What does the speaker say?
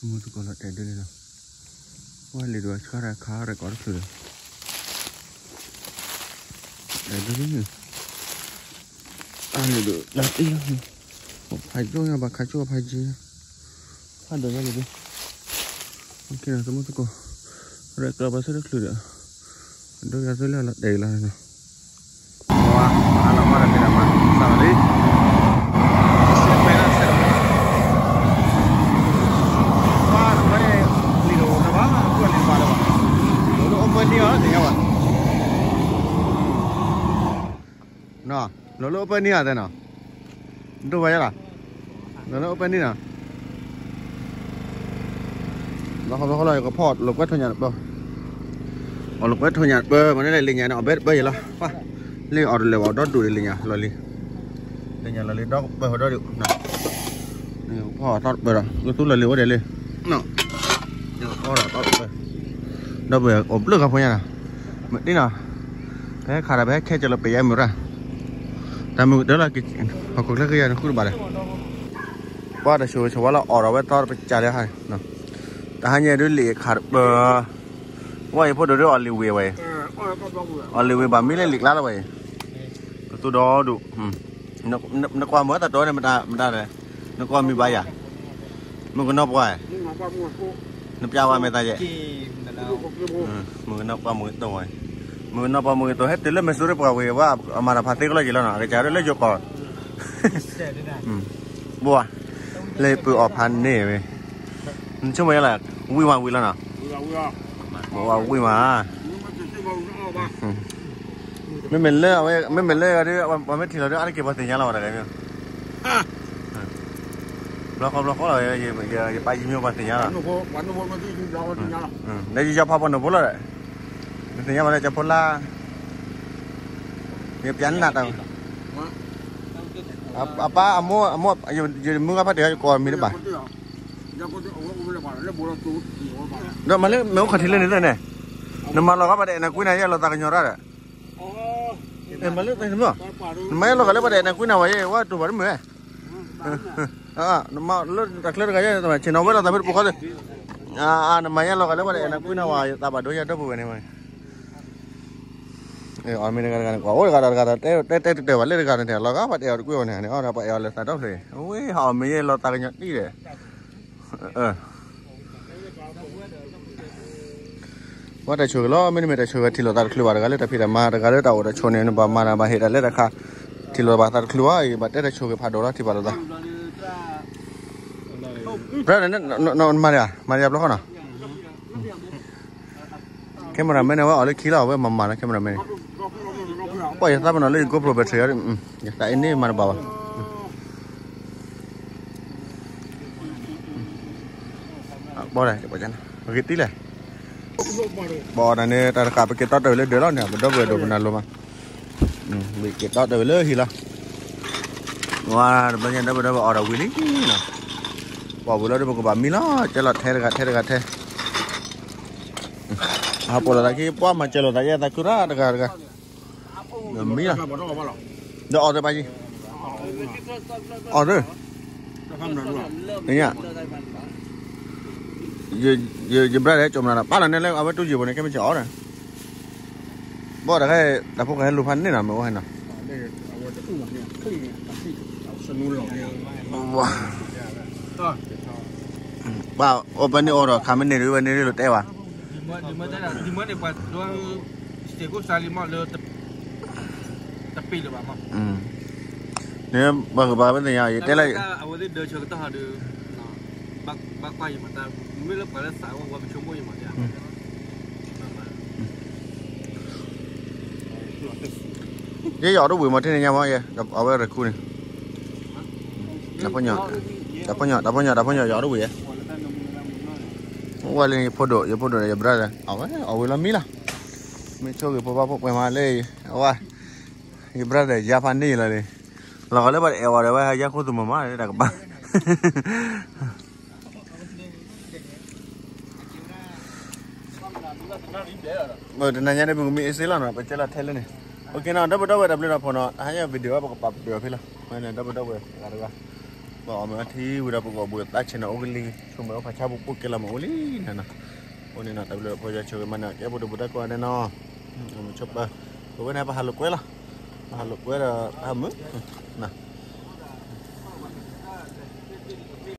မုၢ်တကိးလီၤတဲာ်ဒုးလံလီၤ, ဝဲလံာ်ဒိၣ်ဆှါတၢ်ခါရဲၣ်ကီးတချုးဒီး, တဲာ်ဒုးလံ, အလံာ်ဒိၣ်လၢတံၢ်လီၤ, ဖးကၠိညါဘၣ်ခးကၠိဖးယံၤ, ဖးဒိၣ်ညါလံဒုး, သမုၢ်တကိး, ရဲၣ်ကီးဘၣ်ဆၢတချုးဒီး, ဒိယၤသုလၢလီၤတဲာ်လီၤနီၤ ဝါ, အလီၤမၢ်ဒီးတဲဒၣ်မး, စးလီၤလံ, ဝါ, လံာ်တအိၣ်ဘၣ်, လံာ်တဘၣ်လၢၤဘၣ်, လီၤလၢအိၣ်ပၢနံၣ်အီၤသ့ၣ်ညါဘၣ်, နီၤ, လီၤလၢအိၣ်ပၢနံၣ်အီၤသ့ၣ်နီၤ, ဒိၣ်ဘၣ်ယါလီၤ, လီၤလၢအိၣ်ပၢနံၣ်နီၤ ဘျီဃီဘျီဃီလီၤ ယကဖီၣ်လိာ်ကွဲထိၣ်ညၣ်တပၢၢ်, အီၣ်လိာ်ကွဲထိၣ်ညၣ်တပၢၢ် မ့ၢ်န့ၣ်လၢလံာ်ညါန့ၣ် အီၣ်ဘဲတပၢၢ်ယဲလီၤ, လံာ်အီၣ်တလၢာ်ဘၣ် ဒီဒူၣ်ဒီးလံာ်ညါလီၤလံ, လံာ်ညါလီၤလံ ဒီပၢၢ်ဟီၣ်ဒီဒူၣ်, ဖီၣ်အီၣ်သီတပၢၢ်ဒီး ကသူလီၤလံအိၣ်ဒဲးလံ, အီၣ်ဒီးသီတပၢၢ်, ဒီပုၢ်ဝဲၢ်အိၣ်ဘျုးခါဖိညါနီၤ, မ့ၢ်တ့ၢ်နီၤ, ပဟဲခးဒီးပဟဲခဲကၠီၤလီၤပယါမုၢ်ရၣ်, တၢ်မုၢ်ကတၢၢ်လီၤ, ဟီၣ်ခိၣ်ချၢကယၤန့ၣ်ဃုတဘၣ်ဒီး ပှၤတၢ်ဆိၣ်ဂ့ၤဆိၣ်ဝါလီၤအီၣ်ဒီးဝဲသီတပစၢ်လၢဟါ, တဟါညါဒုးလံာ်ခးတပၢၢ်, ဝဲအံၤဖိဒိၣ်ဒုးအီၣ်လံာ်ဝံၤဝဲအံၤ, အီၣ်လံာ်ဝံၤဘၣ်မံလၢလံာ်ကျါလီၤဝဲအံၤ, ကသူဒီဒူၣ်, နကွၢ်မုာ်တၢ်တီန့ၣ်မတၤ, နကွၢ်မံဘၣ်ယၤ, မုၣ်ကနီၤပှၢ်, နပျၢ်ဝဲမဲာ်သၣ်ယဲၢ် မုၣ်ကနီၤပှၢ်မုၣ်ကနီၤ, မုၣ်ကနီၤပှၢ်မုၣ်ကနီၤ ဟဲတုၤလၢမဲၢ်စိရ့ၣ်ပှၢ်ဝံၤ ဝဲအမၤတၢ်ဖးသ့ကလီၢ်ယံၤလီၤနီၤ အကစၢ်ဒၣ်လၢယိၤကီၢ်, ဘိဧါ, လၢပုၢ်အီၣ်ဖးန့ၢ်ဝဲ, နဆိကမိၣ်ယဲလၢ, ဝံၤမးဝံၤလီၤနီၤ, ဝံၤမး, မ့မ့ၢ်လၢအဝဲ မ့မ့ၢ်လၢဒ် ပှၤမ့ၢ်ထံၣ်လီၤဒ်အါတက့ၢ်ပှၤသ့ၣ်ညါလီၤဝဲတဂၤမ့ၢ် ဘျီဃီဘျီဃီလီၤ, ယပာ်ယမံၤပှၤသ့ၣ်ညါလီၤ, လၢယယီၤဖးပှၤနိၣ်ဖိလီၤ, နသ့ၣ်ညါဘၣ်လၢကၠီဖိလါ, ယပျၢ်နးတၢ်, အပၢ်အမိၢ်, ယမုၢ်ဂၤဖးတ့ၢ်ယကိးမံၤတဘၣ်, ဒီးမၤလၢမ့ၢ်အိၣ်ခီၣ်ထံးလၢန့ၣ်သ့ၣ်န့ၣ်, နမၤလီၤဂာ်ဘၣ်ဒီးအဲၣ်နၤကွံနၤယဲလီၤသးကညီၤရၣ်ဒီး, မၤလၢသ့ၣ်န့ၣ်မ့ၢ်, နမၤယဲလီၤဂာ်လၢဘၣ်ဒီးအဲၣ်နၤကွံနၤဝဲယဲ ဝဲတိၢ်ဘၣ်တမုာ်, နမၤလၢတၢ်ချၢတဂၤယဲ ဆ့ၣ်နီၤဝဲလီၤသးမ့ၢ်တပူၤဃီသ့ၣ်, နမၤယဲလီၤဂာ်လၢဘၣ်ဒီးအဲၣ်နၤကွံနၤဝဲ ယသးဘၣ်ဒိယဲဒီပုၢ်ဝဲၢ်န့ၣ်ဝဲ အီၣ်မ့ၢ်တဂၤတဂၤန့ၣ် ကွၢ်အိၣ်တဂၤဒီးတဂၤဒီး တဲတဲတတဲဘၣ်လၢတဂၤန့ၣ် လီၤဂာ်ဘၣ်တအဲၣ်အီၤတကွံအီၤန့ၣ် လီၤဂာ်ဘၣ်အဲၣ်အီၤလၢသးဒီဖျၢၣ်, အဝဲဟးအီၣ်မ့ၢ်ယဲလီၤသးကညီၤတံၢ်ဒီး, ပှၤတၢ်ဆိၣ်ဂ့ၤလီၤ မ့တမ့ၢ်တၢ်ဆိၣ်ဂ့ၤထံၣ်လိာ်သးတချုးဘၣ် တဂၤလၢတၢ်ဖံးတၢ်မၤ တဂၤလၢတၢ်အိၣ်တၢ်ဆိးန့ၣ် နဘၣ်မၤတၢ်ဘၣ်ဟ့ၣ်တၢ်လၢတၢ်ခါ, ထံၣ်လိာ်ဘၣ်သးတချုးဘၣ်အံၤ ဘၣ်တဲတၢ်ဆိၣ်ဂ့ၤဖးဒိၣ်လီၤ ထံၣ်ဘၣ်လိာ်သး နမၤတၢ် မၤတၢ်ယါဘျီဃီနီၤ, camera man န့ၣ် အဝဲအီၣ်လၢခံလီၤ အဝဲမၤမၤလီၤ camera man န့ၣ်, ပှၤယသးပနီၣ်လၢယ GoPro battery ယသးအ့န့ၣ်မၤတဘၣ်ဘၣ်, ဘၣ်ဒၣ် ဂ့ၤတံၢ်လဲၣ်, ဘၣ်အီၣ်တၢ်န့ၣ် တၢ်တဃာ်ပက့ၤတီတၢ်ဝံၤလၢဒၢးလီၤန့ၣ် ပဒီပုၢ်ဝဲၢ်ဒိၣ်ပနၢ်လိၤမး, ပက့ၤတီတၢ်ဝံၤလၢဟံၣ်လီၤ, ဝါ တဘျီညါဒီပုၢ်ဒီဝဲၢ်အီၣ်တၢ်ဝံၤလံနီၤ, ပှၤဝံၤလီၤဒီးပကဘၣ်မံလီၤ ကဲလီၤထဲတဂၤထဲတဂၤထဲ ဟးပိာ်လိာ်သးခံ ပှၤမၤစၢၤလိာ်သးယဲသးခုရၣ်တဂၤတဂၤ, ဒီးမံလီၤ, ဒီးအီၣ်သ့ဘၣ်ယံၤ, အီၣ်သ့, ညါ, ယ brother ဟဲကၠီမနၤဒီး ပာ်လီၤနဲလၢအဝဲတူၢ်ယံၤဘိန့ၣ် ကဲမ့ၢ်စ့ၢ်အီၣ်ဒီး, ဘၣ်တခါ တၢ်ဖိကဟဲလိာ်ဖးန့ၣ်နီၤ မ့ၢ်အိၣ်ဟဲနီၤ, ပှၤအိၣ်ပှဲၤန့ၣ်အိၣ်ဒီး ခါမ့ၢ်န့ၢ်ဒုးဝဲန့ၢ်ဒုးလိာ်တဲဘၣ် ဒီမၢန့ၣ်ပှၤဒိ စတ့ၢ်ကိၣ်စါလံမးလၢ တပ့ၢ်လၢၤဘၣ်မး, န့ၣ် ပှၤကဘၣ်ဝဲသ့ၣ်ညါ ယတဲလၢ အဝဲသ့ၣ်ဒၢဆၢကတီၢ်ဟးဒီး ဘၣ်ကွၢ်ယမၤတၢ် မ့ၢ်လၢပှၤလၢသးဝဲ ပှၤပဆိကမိၣ်ယမၤတၢ် ယဲယအီၣ်တဝံၤမး ထဲန့ၣ်ညါမး ယဲ အဝဲရခူန့ၣ် တၢ်ဖီညီၣ် တၢ်ဖီညီၣ် တၢ်ဖီညီၣ် တၢ်ဖီညီၣ် ယအီၣ်တဝံၤယဲ ဝဲလၢယဖိဒိၣ် ယဖိဒိၣ်ဒီးယ brother အဝဲ အီၣ်ဝံၤလီၤမံလီၤ မ့ၢ်ဆိၣ်ဂ့ၤဖိဘၣ်ဖိပှဲၤမးလၢ အဝဲ ယ brother ယါဖးန့ၢ်ယလီၤန့ၣ် လီၤဂာ်လၢဘၣ်တအဲၣ်ဝဲဒီး ဝဲယါခိၣ်သူၣ်မၤမး တၢ်ကပၤ တနၤညါန့ၣ် ပကမ့ၢ်အ့စ့လီၤနီၤ ပကဲလီၤထဲလၢန့ၣ် OK နီၤ ဒီပုၢ်ဒီဝဲၢ်တၢ်ဘျုးတၢ်ဖှိၣ်နီၤ တဟါညါ video ပကပာ်ပတုာ်အီၤဖဲလီၤ ဝဲန့ၣ် ဒီပုၢ်ဒီဝဲၢ်တဂၤတဂၤ ပအီၣ်မ့ၤအီထံဝံၤဒီး ပဂီၢ်ဘှံးသးဆဲးန့ၣ် အိၣ်ကလံၤ ဆိကမိၣ်အိၣ်ဖးဆါ ပဖိကဲလီၤမ့ၢ်အိၣ်လံနၤနီၤ. အဃိန့ၣ်နီၤ တၢ်ဘျုးဖီယွၤဆိၣ်ဂ့ၤမၤန့ၢ်ကဲပဒိၣ်ပတၢ်ကိးဂၤဒဲးနီၤ. မုဆိပၢၤ ပဝဲန့ၣ် ပဟးလိာ်ကွဲလီၤ. ပဟးလိာ်ကွဲဒီး ဟးမုာ်နၤ.